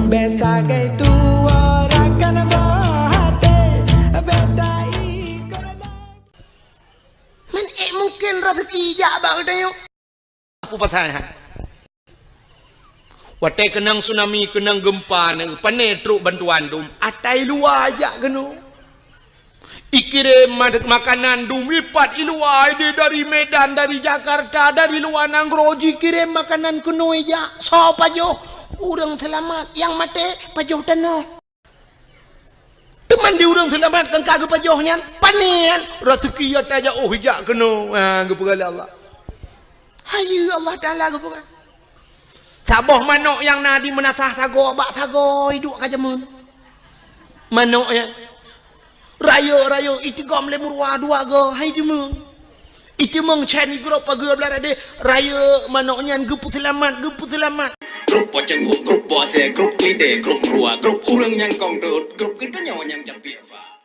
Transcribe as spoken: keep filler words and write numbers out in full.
Bèk sagai tuwoe rakan boh até, bèk taikot lom. Man ék mungken raseuki jak bak geutanyoe. Peue pasai hai? Watèe keunong tsunami, keunong geumpa, pane trok bantuan dum, ata i luwa jak keunoe. Ikirém ma-, makanan dum ipat i luwa, idéh dari Medan, dari Jakarta, dari luwa nanggroe jikirém makanan keunoe jak. Soe pajoh? Ureueng seulamat, nyang maté pajoh tanoh. Teuma di ureueng seulamat nyang ka geupajoh nyan, pane nyan, raseuki ata jak, oh, jak keunoe. Ha, geupeugah lé Allah. Hai, Allah Taala geupeugah. Saboh manok nyang na di meunasah sagoe bak sagoe iduek ka jameun. Manok nyan. Rayeuk-rayeuk itigom lé meuruwa dua goe, hai jameun. Itimong chan igrop pageue blah radeh, rayeuk manok nyan geupeuseulamat, geupeuseulamat. Grup poceng, grup bose, grup klide, grup meuruwa, grup ureueng nyang kong deuet, grup geutanyoe nyang japiek fa.